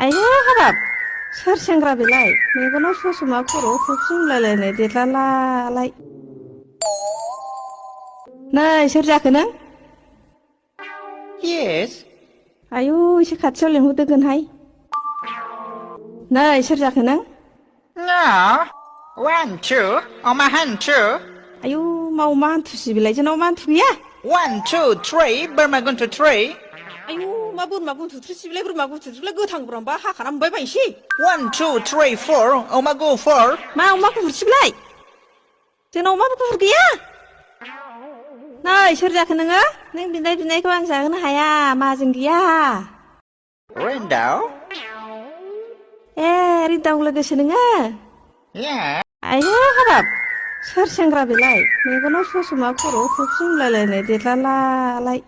आइयो हाबाब सोर सेंग्रा बेलाय मेगनाव ससमा खर'आव थफसिंलायलायनाय देरलालालाय नै सोर जाखो नों Yes. आयु एसे खाथियाव लिंहरदोगोनहाय नै सोर जाखो नों No. 1, 2. On my hand, 2. आयु मा अमा हान्थुसि बेलाय जोंनाव मा हान्थु गैया 1, 2, 3. Burma going to 3. आयु मा बोरमा गुन्थुथ्रिसि बेलाय बोरमा गुन्थुथ्रिलाय गोथां बोरमाबा हाखाना मोनबाय बायसै 1, 2, 3, 4. On my go 4. मा अमा गुफुरसि बेलाय जोंनाव अमा गुफुर गैया नै सोर जाखो नोङो नों बिनाय बिनायखौ आं जाहोनो हाया माजों गैया Randall. ए रिदाव लोगोसो नोङो Yeah. आइयो हाबाब सोर सेंग्रा बेलाय मेगनाव ससमा खर'आव थफसिंलायलायनाय देरलालालाय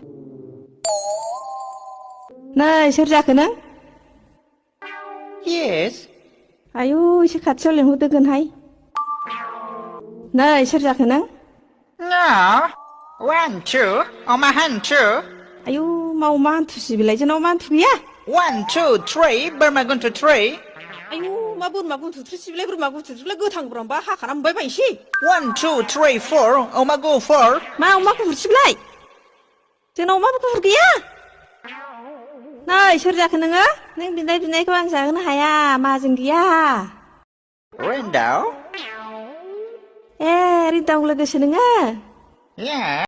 नै सोर जाखो नों Yes. आयु एसे खाथियाव लिंहरदोगोनहाय नै सोर जाखो नों No. 1, 2. On my hand, 2. आयु मा अमा हान्थुसि बेलाय जोंनाव मा हान्थु गैया 1, 2, 3. Burma going to 3. आयु मा बोरमा गुन्थुथ्रिसि बेलाय बोरमा गुन्थुथ्रिलाय गोथां बोरमाबा हाखाना मोनबाय बायसै 1, 2, 3, 4. On my go 4. मा अमा गुफुरसि बेलाय जोंनाव अमा गुफुर गैया नै सोर जाखो नोङो नों बिनाय बिनायखौ आं जाहोनो हाया माजों गैया Randall. ए रिदाव लोगोसो नोङो Yeah.